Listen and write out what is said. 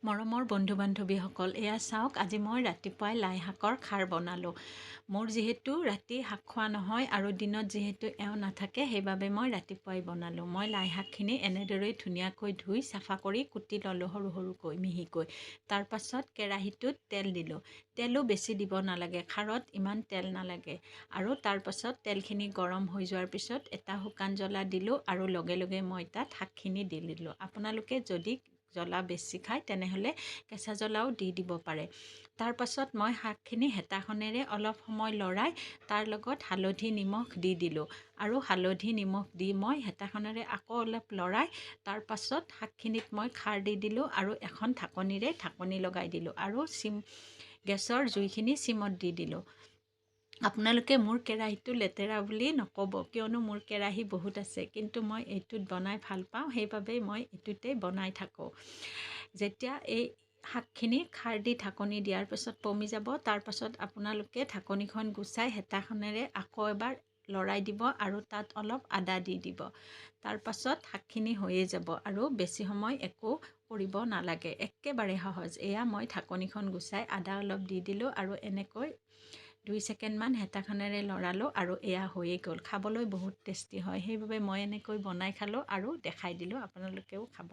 মৰমৰ বন্ধু বান্ধৱীসকল, এয়া চাওক, আজি মই ৰাতিপুৱাই লাই শাকৰ খাৰ বনালোঁ। মোৰ যিহেতু ৰাতি শাক খোৱা নহয় আৰু দিনত যিহেতু এওঁ নাথাকে, সেইবাবে মই ৰাতিপুৱাই বনালোঁ। মই লাই শাকখিনি এনেদৰেই ধুনীয়াকৈ ধুই চাফা কৰি কুটি ল'লোঁ সৰু সৰুকৈ মিহিকৈ। তাৰপাছত কেৰাহীটোত তেল দিলোঁ। তেলো বেছি দিব নালাগে, খাৰত ইমান তেল নালাগে। আৰু তাৰপাছত তেলখিনি গৰম হৈ যোৱাৰ পিছত এটা শুকান জ্বলা দিলোঁ আৰু লগে লগে মই তাত শাকখিনি দি দিলোঁ। আপোনালোকে যদি জ্বলা বেছি খায়, তেনেহ'লে কেঁচা জ্বলাও দি দিব পাৰে। তাৰপাছত মই শাকখিনি হেতাখনেৰে অলপ সময় লৰাই তাৰ লগত হালধি নিমখ দি দিলোঁ আৰু হালধি নিমখ দি মই হেতাখনেৰে আকৌ অলপ লৰাই তাৰপাছত শাকখিনিত মই খাৰ দি দিলোঁ আৰু এখন ঢাকনিৰে ঢাকনি লগাই দিলোঁ আৰু গেছৰ জুইখিনি চিমত দি দিলোঁ। আপোনালোকে মোৰ কেৰাহীটো লেতেৰা বুলি নক'ব, কিয়নো মোৰ কেৰাহী বহুত আছে, কিন্তু মই এইটোত বনাই ভাল পাওঁ, সেইবাবেই মই এইটোতেই বনাই থাকোঁ। যেতিয়া এই শাকখিনি খাৰ দি ঢাকনি দিয়াৰ পিছত পমি যাব, তাৰপাছত আপোনালোকে ঢাকনিখন গুচাই হেতাখনেৰে আকৌ এবাৰ লৰাই দিব আৰু তাত অলপ আদা দি দিব। তাৰপাছত শাকখিনি হৈয়ে যাব আৰু বেছি সময় একো কৰিব নালাগে, একেবাৰে সহজ। এয়া মই ঢাকনিখন গুচাই আদা অলপ দি দিলোঁ আৰু এনেকৈ 2 ছেকেণ্ডমান হেতাখনেৰে লৰালোঁ আৰু এয়া হৈয়ে গ'ল। খাবলৈ বহুত টেষ্টি হয়, সেইবাবে মই এনেকৈ বনাই খালোঁ আৰু দেখাই দিলোঁ, আপোনালোকেও খাব।